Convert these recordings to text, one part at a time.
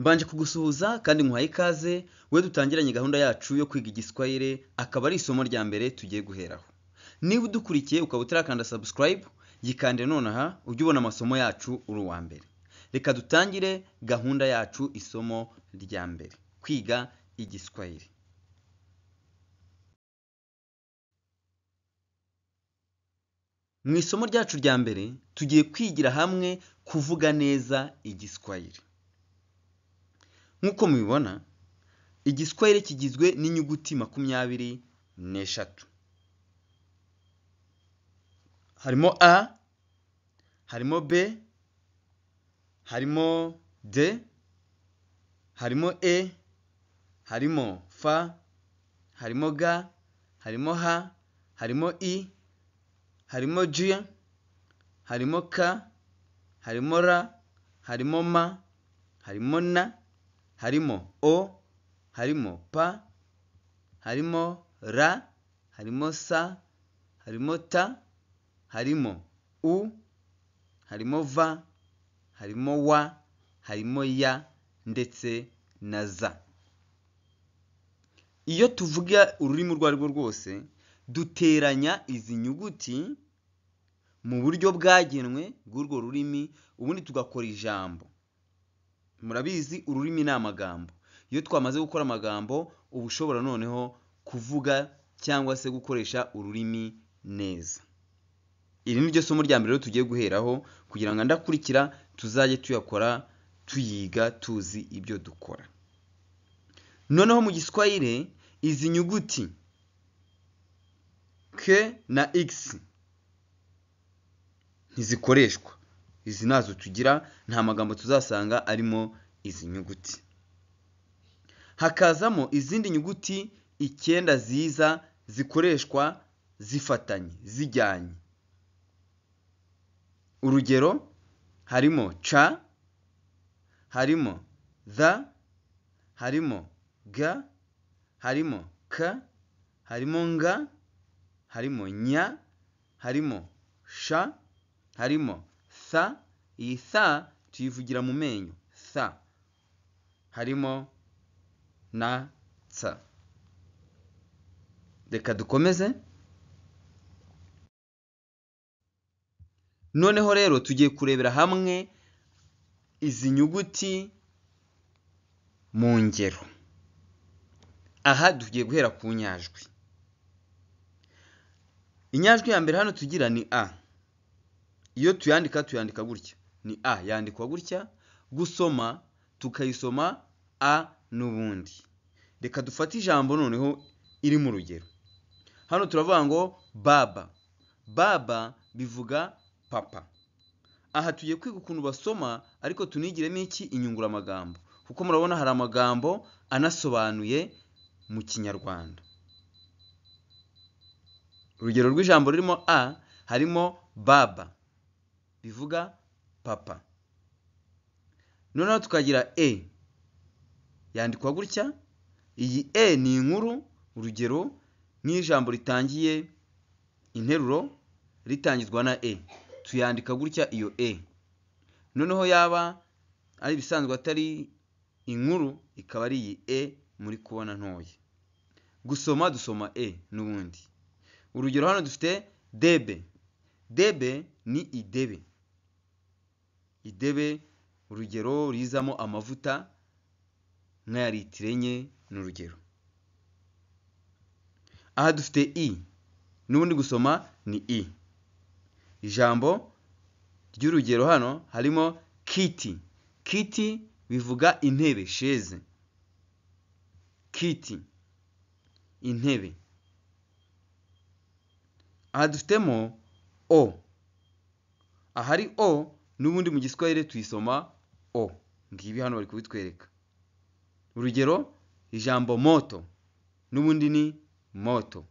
Mbanje kugusuhuza kandi nkuhaye ikaze we dutangiranye gahunda yacu yo kwiga Igiswahili, akaba ari isomo rya mbere tugiye guheraho. Niba udukurikiye ukaba utarakanda subscribe, yikande nonaha ujye ubona amasomo yacu uri uwa mbere. Reka dutangire gahunda yacu, isomo rya mbere, kwiga Igiswahili. Mu isomo ryacu rya mbere tugiye kwigira hamwe kuvuga neza Igiswahili. Nk'uko mubibona, Igiswahili kigizwe n'inyuguti 23. Harimo A, harimo B, harimo D, harimo E, harimo F, harimo G, harimo H, harimo I, harimo J, harimo K, harimo R, harimo M, harimo N, harimo O, harimo P, harimo R, harimo S, harimo T, harimo U, harimo V, harimo W, harimo Y ndetse na Z. Iyo tuvuga ururimi urwo arirwo rwose, duteranya izi nyuguti mu buryo bwagenwe bw'urwo rurimi, ubundi tugakora ijambo. Murabizi ururimi ni amagambo. Iyo twamaze gukora amagambo, uba ushobora noneho kuvuga cyangwa se gukoresha ururimi neza. Iri ni ryo somo rya mbere rero tugiye guheraho kugira ngo ndakurikira tuzajye tuyakora tuyiga tuzi ibyo dukora. Noneho mu Giswahili izi nyuguti K na X ntizikoreshwa. Izi nazo tugira, nta magambo tuzasanga arimo izi nyuguti. Hakazamo izindi nyuguti 9 ziza zikoreshwa zifatanye, zijyanye. Urugero harimo C, harimo D, harimo G, harimo K, harimo Ng, harimo Ny, harimo Sh, harimo S. Iyi S tuyivugira mu menyo, S. Harimo na C. Reka dukomeze. Noneho rero tugiye kurebera hamwe izi nyuguti mu ngero. Aha tugiye guhera ku nyajwi. Inyajwi ya mbere hano tugira ni A. Iyo tuyandika tuyandika gutya, ni A yandikwa gutya, gusoma tukayisoma A n'ubundi. Reka dufate ijambo noneho iri mu rugero. Hano turavuga ngo baba. Baba bivuga papa. Aha tugiye kwiga ukuntu basoma, ariko tunigiremo iki inyunguramagambo, kuko murabona hari amagambo anasobanuye mu Kinyarwanda. Urugero rw'ijambo ririmo A harimo baba bivuga papa. Noneho tukagira E yandikwa gutya. Iyi E ni inkuru, urugero nk'ijambo ritangiye interuro ritangizwa na E, tuyandika gutya iyo E. Noneho yaba ari ibisanzwe atari inkuru, ikaba ari iyi E muri kubona ntoya. Gusoma dusoma E n'ubundi. Urugero hano dufite debe. Debe ni idebe. Idebe urugero rizamo amavuta nk'aya litiro 4 ni urugero. Aha dufite I, n'ubundi gusoma ni I. Ijambo ry'urugero hano harimo kiti. Kiti bivuga intebe, sheze. Kiti, intebe. Aha dufitemo O. Ahari O n'ubundi mu Giswahili tuyisoma O. Ngibi hano bari kubitwereka. Urugero ijambo moto n'ubundi ni moto,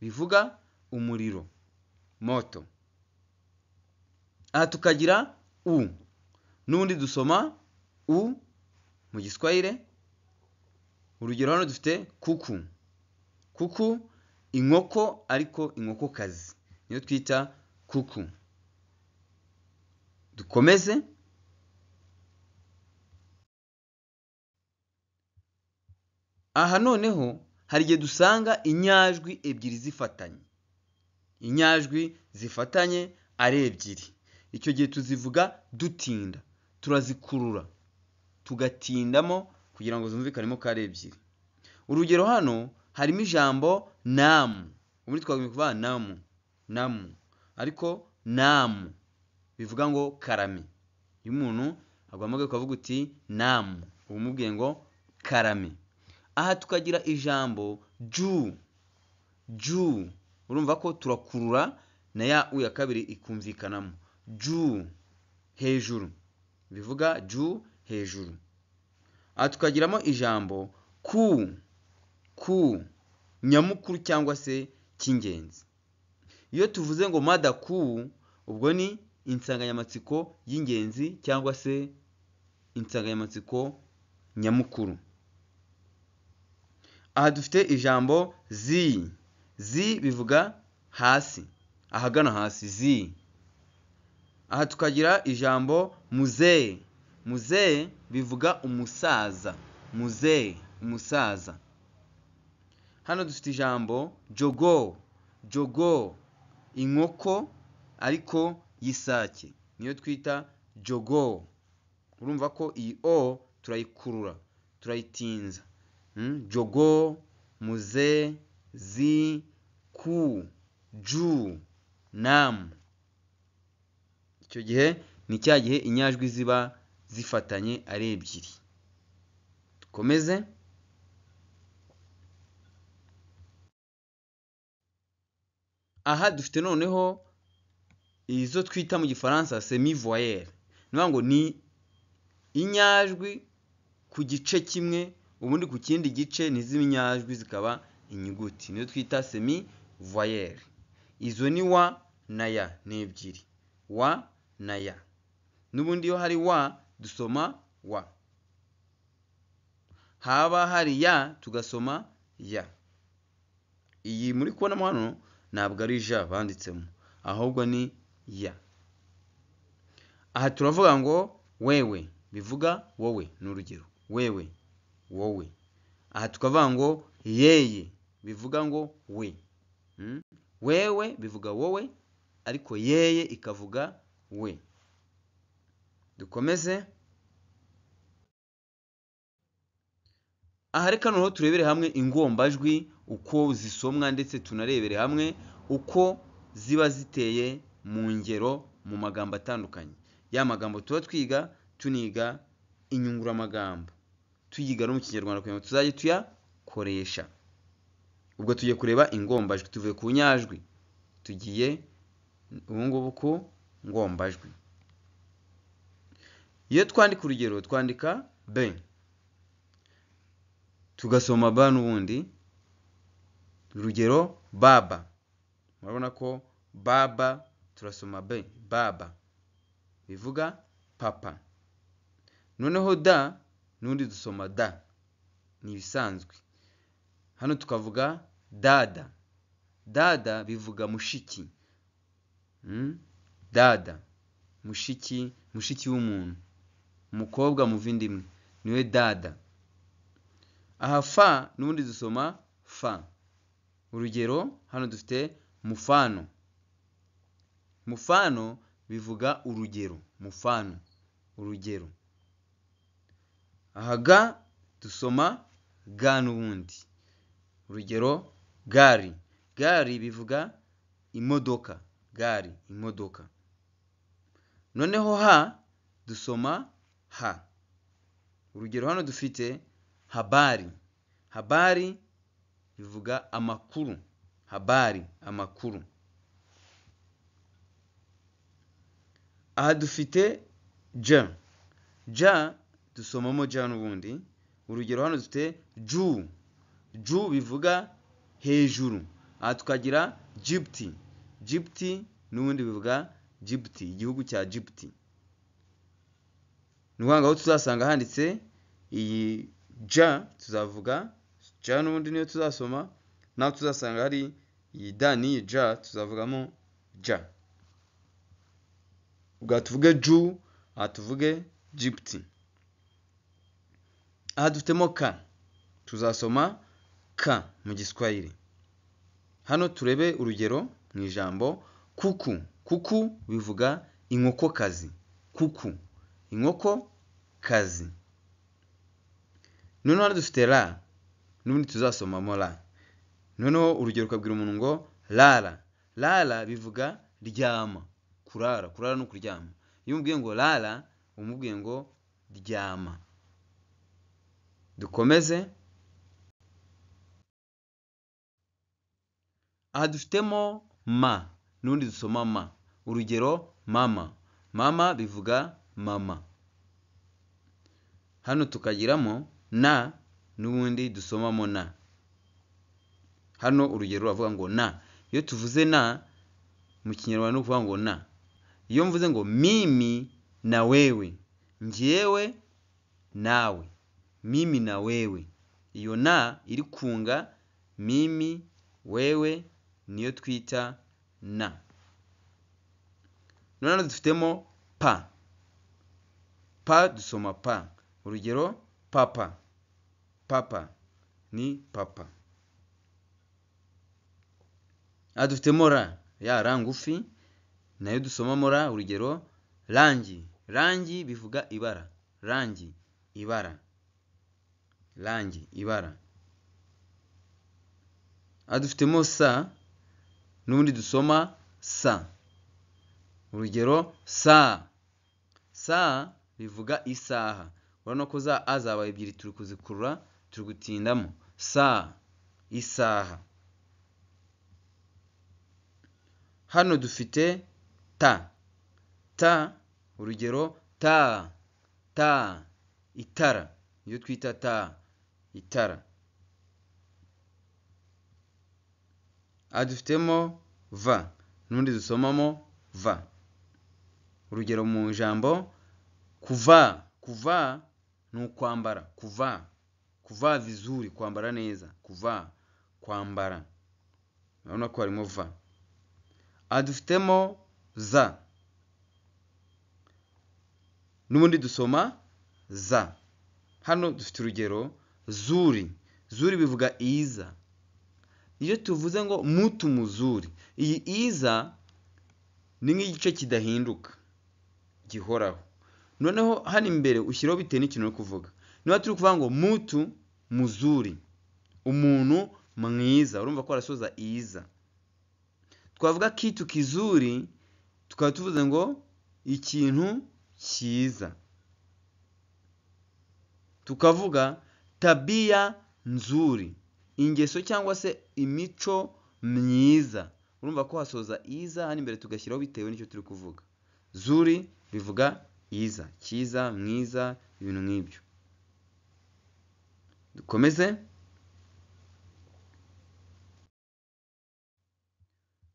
bivuga umuriro, moto. Aha tukagira U, n'ubundi dusoma U mu Giswahili. Urugero hano dufite kuku. Kuku inkoko, ariko inkokokazi niyo twita kuku. Dukomeze. Aha noneho hari igihe dusanga inyajwi ebyiri zifatanye, inyajwi zifatanye ari ebyiri. Icyo gihe tuzivuga dutinda, turazikurura tugatindamo kugira ngo zumvikanemo ko ari ebyiri. Urugero hano harimo ijambo namu, ubundi twagombye kuvuga namu, namu, ariko namu bivuga ngo karame. Iyo umuntu aguhamagaye ukavuga uti namu, uba umubwiye ngo karame. Aha tukagira ijambo ju, ju, urumva ko turakurura na ya u ya kabiri ikumvikanamo, ju hejuru, bivuga ju hejuru. Aha tukagiramo ijambo ku, ku nyamukuru cyangwa se cy'ingenzi. Iyo tuvuze ngo mada ku, ubwo ni insanganyamatsiko y'ingenzi cyangwa se insanganyamatsiko nyamukuru. Aha dufite ijambo zi, zi bivuga hasi, ahagana hasi, zi. Aha tukagira ijambo muzee, muzee bivuga umusaza, muzee umusaza. Hano dufite ijambo jogo, jogo inkoko ariko y'isake, niyo twita jogo. Urumva ko iyi o turayikurura, turayitinza. Jogo, muze, zi, ku, ju, namu. Icyo gihe ni cya gihe inyajwi ziba zifatanye ari ebyiri. Dukomeze. Aha dufite noneho izo twita mu gifaransa semi-voyelle. Ni ukuvuga ngo ni inyajwi ku gice kimwe, ubundi ku kindi gice n'izindi nyajwi zikaba inyuguti, niyo twita semi-voyelle. Izo ni wa na ya, ni ebyiri, wa na ya. N'ubundi iyo hari wa dusoma wa, haba hari ya tugasoma ya. Iyi muri kubonamo hano ntabwo ari ja banditsemo, ahubwo ni ya. Aha turavuga ngo wewe, bivuga wowe, ni urugero, wewe, wowe. Aha tukavuga ngo yeye, bivuga ngo we. Wewe bivuga wowe, ariko yeye ikavuga we. Dukomeze. Aha reka noneho turebere hamwe ingombajwi uko zisomwa, ndetse tunarebere hamwe uko ziba ziteye mu ngero mu magambo atandukanye. Ya magambo tuba twiga, tuniga inyunguramagambo, tuyiga no mu Kinyarwanda kugira ngo tuzajye tuyakoresha. Ubwo tugiye kureba ingombajwi, tuvuye ku nyajwi tugiye ubu ngubu ku ngombajwi. Iyo twandika urugero twandika b, tugasoma b n'ubundi. Urugero baba, murabona ko baba turasoma b, baba bivuga papa. Noneho da n'ubundi dusoma da, ni ibisanzwe. Hano tukavuga dada, dada bivuga mushiki. Dada mushiki, mushiki w'umuntu, umukobwa muvindimwe niwe dada. Aha fa n'ubundi dusoma fa. Urugero hano dufite mufano, mufano bivuga urugero, mufano urugero. Aha ga dusoma ga n'ubundi. Urugero gari, gari bivuga imodoka, gari imodoka. Noneho ha dusoma ha. Urugero hano dufite habari, habari bivuga amakuru, habari amakuru. Aha dufite ja, ja dusomamo ja n'ubundi. Urugero hano dufite ju, ju bivuga hejuru. Aha tukagira jibti, jibti n'ubundi bivuga Djibouti, igihugu cya Djibouti. Ni ukuvuga ngo aho tuzasanga handitse iyi ja tuzavuga ja n'ubundi niyo tuzasoma, naho tuzasanga hari iyi da n'iyi ja tuzavugamo ja. Ubwo tuvuge ju, aha tuvuge Djibouti. Aha dufitemo ka, Tuzasoma ka mu Giswahili. Hano turebe urugero mu ijambo kuku. Kuku bivuga inkokokazi. Kuku, inkokokazi. Noneho hano dufite ra, n'ubundi tuzasomamo ra. Noneho urugero ukabwira umuntu ngo rara. Rara bivuga ryama, kurara. Kurara ni ukuryama. Iyo umubwiye ngo rara, umubwiye ngo ryama. Dukomeze. Aha dufitemo ma, n'ubundi dusoma ma. Urugero mama. Mama bivuga mama. Hano tukagiramo na, n'ubundi dusomamo na. Hano urugero uravuga ngo na. Iyo tuvuze na mu Kinyarwanda ni ukuvuga ngo na. Iyo mvuze ngo mimi na wewe, njyewe nawe, mimi na wewe, iyo na iri kunga mimi wewe niyo twita na. Noneho dufitemo pa. Pa dusoma pa. Urugero papa. Papa ni papa. Aha dufitemo ra, ya ra ngufi nayo dusomamo ra. Urugero rangi. Rangi bivuga ibara. Rangi, ibara. Rangi, ibara. Aha dufitemo sa, n'ubundi dusoma sa. Urugero sa. Sa bivuga isaha. Urabona ko za a zabaye ebyiri, turi kuzikurura, turi gutindamo. Sa, isaha. Hano dufite ta. Ta, urugero ta, ta, itara. Iyo twita ta, itara. Aha dufitemo va, n'ubundi dusomamo va. Urugero mu ijambo kuva. Kuva ni ukwambara. Kuva, kuva vizuri, kwambara neza. Kuva, kwambara. Urabona ko harimo va. Aha dufitemo za, n'ubundi dusoma za. Hano dufite urugero zuri. Zuri bivuga iza. Iyo tuvuze ngo mutu muzuri, iyi iza ni nk'igice kidahinduka gihoraho. Noneho hano imbere ushyiraho bitewe n'ikintu uri kuvuga. Niba turi kuvuga ngo mutu muzuri, umuntu mwiza, urumva ko arasoza iza. Twavuga kitu kizuri, tukaba tuvuze ngo ikintu cyiza. Tukavuga tabia nzuri, ingeso cyangwa se imico myiza. Urumva ko hasoza iza, hano imbere tugashyiraho bitewe n'icyo turi kuvuga. Zuri bivuga iza, cyiza, mwiza, ibintu nk'ibyo. Dukomeze.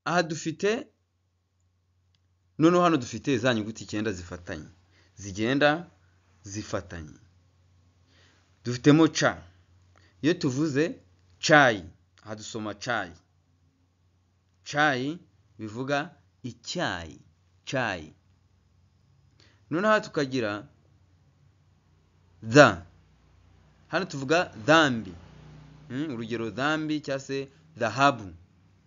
Aha dufite noneho hano dufite za nyuguti 9 zifatanye, zigenda zifatanye. Dufitemo ca. Iyo tuvuze chai, aha dusoma chai. Chai bivuga icyayi, chai. Noneho aha tukagira dha. Hano tuvuga dhambi. Urugero dhambi cyangwa se dhahabu.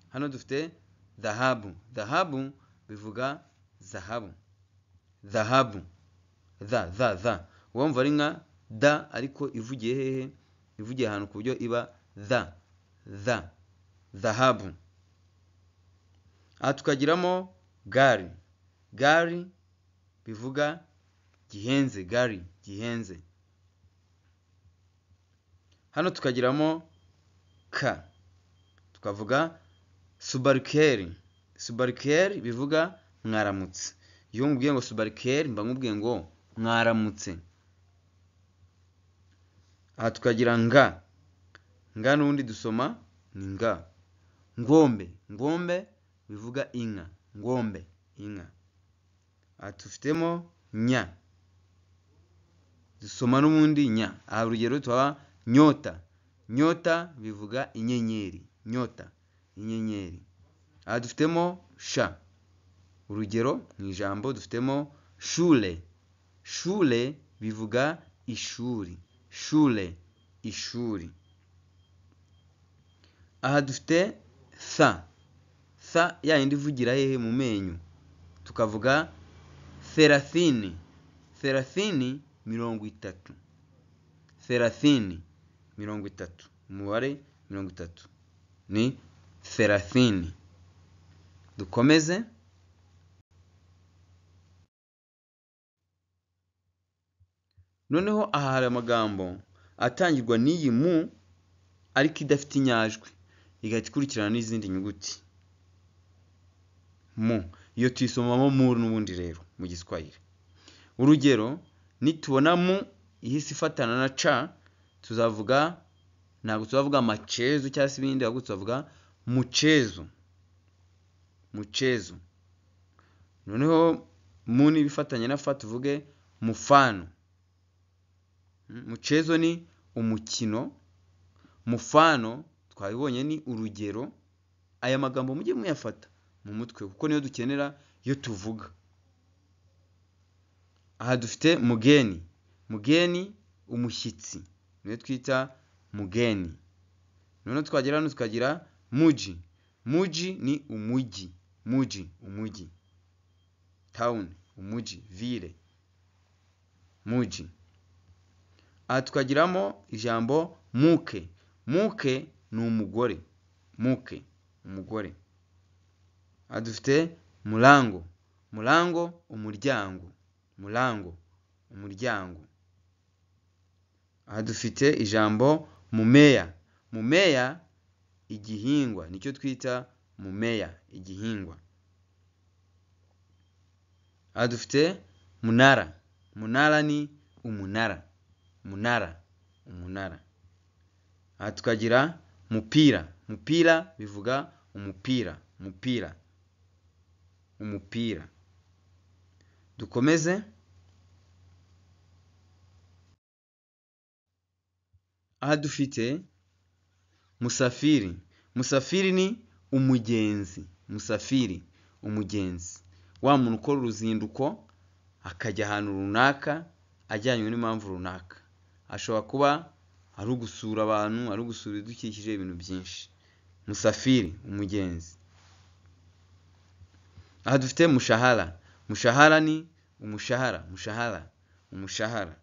Hano dufite dhahabu. Dhahabu bivuga zahabu. Dhahabu. Dha, dha, dha. Wumva ari nka da ariko ivugiye hehe? Ivugiye ahantu ku buryo iba dha, dha, dhahabu. Aha tukagiramo gari. Gari bivuga gihenze, gari gihenze. Hano tukagiramo ka, tukavuga subarikeri. Subarikeri bivuga mwaramutse. Iyo nkubwiye ngo subarikeri mba nkubwiye ngo mwaramutse. Aha tukagira nga. Nga n'ubundi dusoma ni nga. Ngombe. Ngombe bivuga inka. Ngombe, inka. Aha dufitemo nya, dusoma n'ubundi nya. Aha urugero tuba nyota. Nyota bivuga inyenyeri. Nyota, inyenyeri. Aha dufitemo sha. Urugero mu ijambo dufitemo shule. Shule bivuga ishuri. Shule, ishuri. Aha dufite tha. Tha ya yindi ivugira hehe? Mu menyo. Tukavuga thelathini. Thelathini, 30. Thelathini, 30. Umubare 30 ni thelathini. Dukomeze. Noneho aha hari amagambo atangirwa n'iyi mu ariko idafite inyajwi, igahita ikurikirana n'izindi nyuguti. Mu iyo tuyisomamo mu n'ubundi rero mu Giswahili. Urugero, nitubona mu ihise ifatana na ca, tuzavuga, ntabwo tuzavuga machezo cyangwa se ibindi, ahubwo tuzavuga muchezo. Muchezo. Noneho mu niba ifatanye na fa tuvuge mufano. Muchezo ni umukino, mufano twabibonye ni urugero. Aya magambo mujye muyafata mu mutwe kuko niyo dukenera iyo tuvuga. Aha dufite mugeni. Mugeni umushyitsi, niyo twita mugeni. Noneho twagera hano tukagira muji. Muji ni umujyi. Muji, umujyi. Town, umujyi, ville. Muji. Aha tukagiramo ijambo muke. Muke ni umugore. Muke, umugore. Aha dufite mulango. Mulango, umuryango. Mulango, umuryango. Aha dufite ijambo mumeya. Mumeya, igihingwa, nicyo twita mumeya, igihingwa. Aha dufite munara. Munara ni umunara. Munara, umunara. Aha tukagira mupira. Mupira bivuga umupira. Mupira, umupira. Dukomeze. Aha dufite musafiri. Musafiri ni umugenzi. Musafiri, umugenzi. Wa muntu ukora uruzinduko akajya ahantu runaka ajyanywe n'impamvu runaka. Ashobora kuba ari ugusura abantu, ari ugusura ibidukikije, ibintu byinshi. Musafiri, umugenzi. Aha dufite mushahara. Mushahara ni umushahara. Mushahara, umushahara.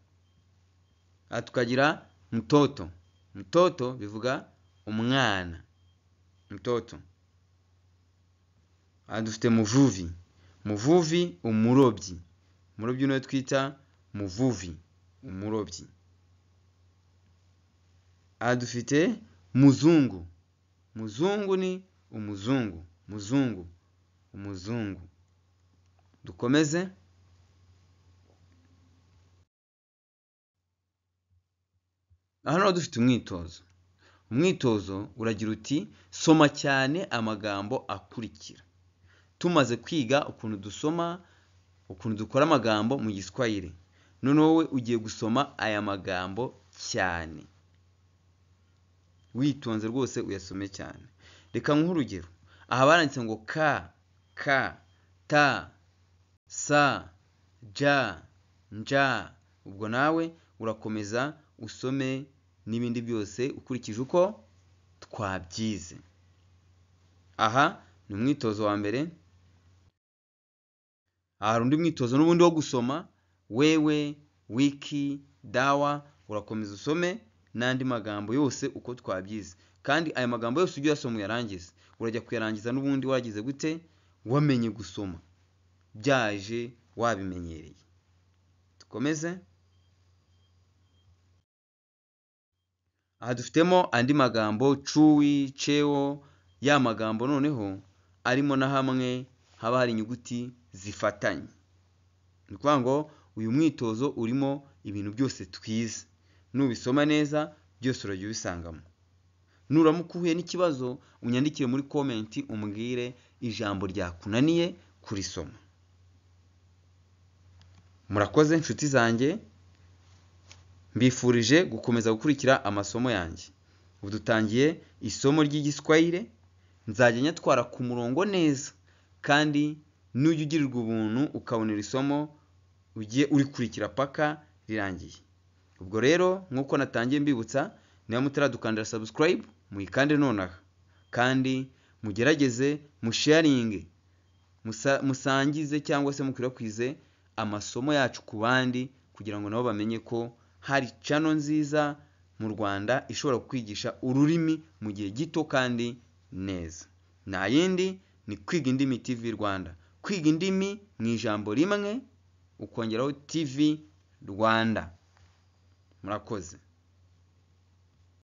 Aha tukagira mtoto. Mtoto bivuga umwana. Mtoto. Aha dufite muvuvi. Muvuvi, umurobyi. Umurobyi niwe twita muvuvi, umurobyi. Aha dufite muzungu. Muzungu ni umuzungu. Muzungu, umuzungu. Dukomeze. Aha naho dufite umwitozo. Umwitozo uragira uti soma cyane amagambo akurikira. Tumaze kwiga ukuntu dusoma, ukuntu dukora amagambo mu Giswahili. Noneho wowe ugiye gusoma aya magambo cyane, witonze rwose uyasome cyane. Reka nkuhe urugero. Aha baranditse ngo ka, ka, ta, sa, ja, nja. Ubwo nawe urakomeza usome n'ibindi byose ukurikije uko twabyize. Aha ni umwitozo wa mbere. Aha hari undi mwitozo n'ubundi wo gusoma wewe, wiki, dawa. Urakomeza usome n'andi magambo yose uko twabyize. Kandi aya magambo yose ujye uyasoma uyarangize. Urajya kuyarangiza n'ubundi wagize gute? Wamenye gusoma, byaje wabimenyereye. Dukomeze. Aha dufitemo andi magambo chui, cheo. Ya magambo noneho arimo na hamwe haba hari inyuguti zifatanye. Ni ukuvuga ngo uyu mwitozo urimo ibintu byose twize. Nubisoma neza byose urajya ubisangamo. Nuramuka uhuye n'ikibazo unyandikire muri komenti umbwire ijambo ryakunaniye kurisoma. Murakoze nshuti zanjye, mbifurije gukomeza gukurikira amasomo yanjye. Ubu dutangiye isomo ry'Igiswahili, nzajya nyatwara ku murongo neza, kandi nujya ugirirwa ubuntu ukabonera isomo ugiye urikurikira paka rirangiye. Ubwo rero nk'uko natangiye mbibutsa, niba mutaradukandira subscribe muyikande nonaha. Kandi mugerageze musharinge, musangize cyangwa se mukwirakwize amasomo yacu ku bandi, kugira ngo nabo bamenye ko hari channel nziza mu Rwanda ishobora kukwigisha ururimi mu gihe gito kandi neza. Nta yindi, ni Kwiga Indimi TV Rwanda. Kwiga Indimi mu ijambo rimwe, ukongeraho TV Rwanda. Murakoze.